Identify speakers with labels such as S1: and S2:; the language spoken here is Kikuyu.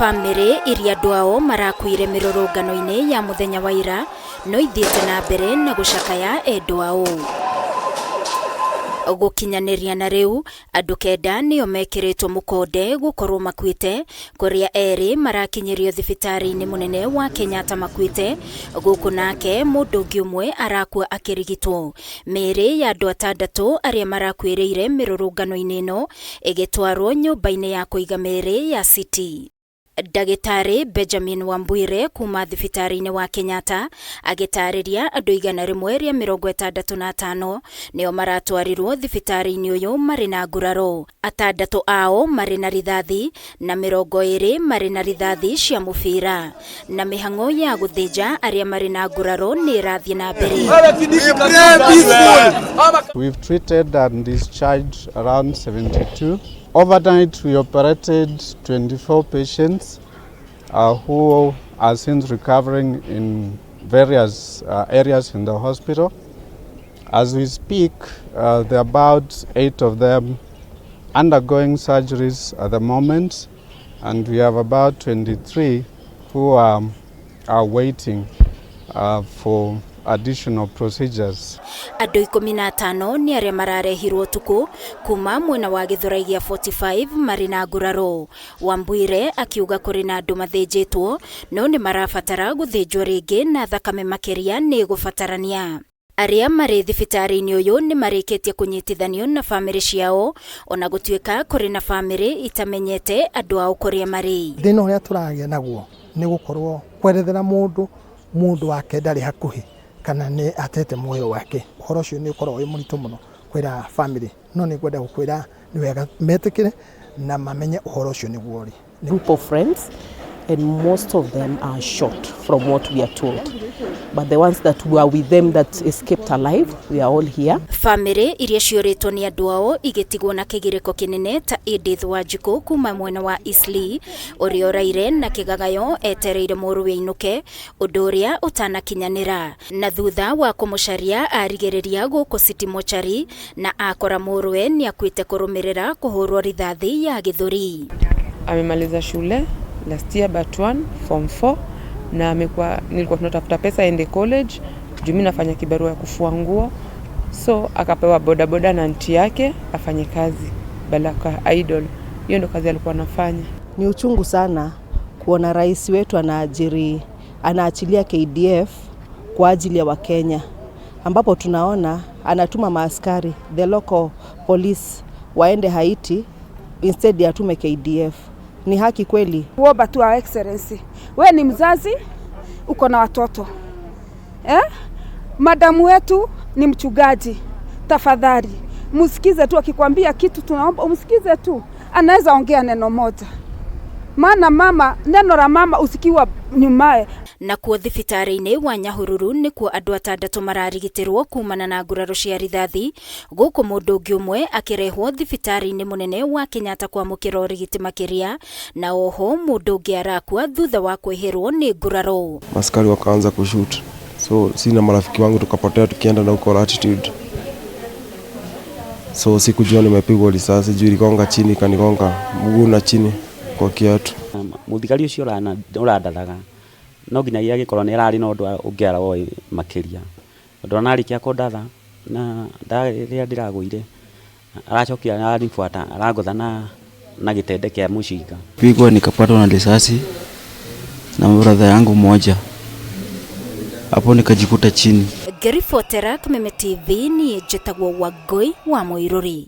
S1: Bamĩrĩ iria andũ ao marakuire mĩrũrũngano-inĩ ya mũthenya wa ira no ithiĩte na mbere na gũcakaya endwa ao. Gũkinyanĩria na rĩu, andũ kenda nĩo mekĩrĩtwo mũkonde gũkorwo makuĩte, kũrĩa erĩ marakinyĩrio thibitarĩ-inĩ mũnene wa Kenyatta makuĩte, gũkũ nake mũndũ ũngĩ ũmwe arakua akĩrigitwo. Mĩĩrĩ ya andũ atandatũ arĩa marakuĩrĩire mĩrũrũngano-inĩ ĩno ĩgĩtwarwo nyũmba-inĩ ya kũiga mĩĩrĩ ya City. Ndagĩtarĩ Benjamin Wambwire kuma thibitarĩ-inĩ wa Kenyatta agĩtarĩria andũ 165 nĩo maratwarirwo thibitarĩ-inĩ ũyũ marĩ na nguraro. Atandatũ ao marĩ na rithathi na 20 marĩ na rithathi cia mũbira. Na mĩhang'o ya gũthĩnja arĩa marĩ na nguraro nĩ ĩrathiĩ na mbere.
S2: We've treated and discharged around 72. Overnight, we operated 24 patients who are since recovering in various areas in the hospital. As we speak, there are about 8 of them undergoing surgeries at the moment, and we have about 23 who are waiting for additional procedures.
S1: Andũ 15 nĩ arĩa mararehirwo ũtukũ kuma mwena wa Gĩthũrai gĩa 45 marĩ na nguraro. Wambwire akiuga kũrĩ na andũ mathĩnjĩtwo no nĩ marabatara gũthĩnjwo rĩngĩ na thakame makĩria nĩ ĩgũbatarania. Arĩa marĩ thibitarĩ-inĩ ũyũ nĩ marĩkĩtie kũnyitithanio na bamĩrĩ ciao ona gũtuĩka kũrĩ na bamĩrĩ itamenyete andũ ao kũrĩa marĩ.
S3: Thĩna ũrĩa tũragĩa naguo nĩ gũkorwo kwerethera mũndũ mũndũ wake ndarĩ hakuhĩ kana nĩ atete muoyo wake. Ũhoro ũcio nĩ ũkoragwo wĩ mũritũ mũno kwĩra bamĩrĩ, no nĩ ngwenda gũkwĩra nĩ wega metĩkĩre na mamenye ũhoro ũcio nĩguo ũrĩ.
S4: Group of friends, and most of them are shot from what we are told. But the ones that were with them that escaped alive, we are all here.
S1: Bamĩrĩ iria ciũrĩtwo nĩ andũ ao igĩtigwo na kĩgirĩko kĩnene ta Edith Wanjikũ kuma mwena wa Eastleigh ũrĩa ũraire na kĩgagayo etereire mũrũwe ainũke, ũndũ ũrĩa ũtanakinyanĩra. Na thutha wa kũmũcaria arigĩrĩria gũkũ City Mortuary na akora mũrũwe nĩ akuĩte kũrũmĩrĩra kũhũrwo rithathi ya gĩthũri.
S5: Amemaliza shule last year but one form 4 na amekuwa, nilikuwa tunatafuta pesa aende college juu mimi nafanya kibarua ya kufua nguo, so akapewa bodaboda na auntie yake afanye kazi balaka idol. Hiyo ndo kazi alikuwa anafanya.
S6: Ni uchungu sana kuona rais wetu anaachilia KDF kwa ajili ya Wakenya, ambapo tunaona anatuma maaskari, the local police, waende Haiti instead ya atume KDF. Ni haki kweli?
S7: Kuomba tu Your Excellency, we ni mzazi, uko na watoto, eh? Madamu wetu ni mchungaji, tafadhali msikize tu akikwambia kitu, tunaomba umsikize tu, anaweza ongea neno moja, maana mama, neno la mama usikiwa nyumae.
S1: Nakuo thibitarĩ-inĩ wa Nyahururu nĩkuo andũ atandatũ mararigitĩrwo kumana na nguraro cia rithathi, gũkũ mũndũ ũngĩ ũmwe akĩrehwo thibitarĩ-inĩ mũnene wa Kenyatta kwamũkĩra ũrigiti makĩria, na oho mũndũ ũngĩ arakua thutha wa kwĩhĩrwo nĩ nguraro.
S8: Maskari wakaanza kushoot, so si na marafiki wangu tukapotea tukienda na huko Latitude, so sikujua nimepigwa risasi juu iligonga chini, kanigonga mguu na chini kwa kiatu.
S9: Muthigari ucio ũrandathaga no nginyagia agĩkorwo nĩ ararĩ na ũndũ ũngĩ aroĩ makĩria, tondũ ona arĩkia kũndatha na rĩrĩa ndĩragũire aracokire aranibuata arangũtha na gĩtende kĩa mũcinga.
S10: Pigwa nikapatwa na risasi na brother yangu mmoja, hapo nikajikuta chini.
S1: Ngĩribotera Kameme TV, niĩ njĩtagwo Wangũi wa Mũirũri.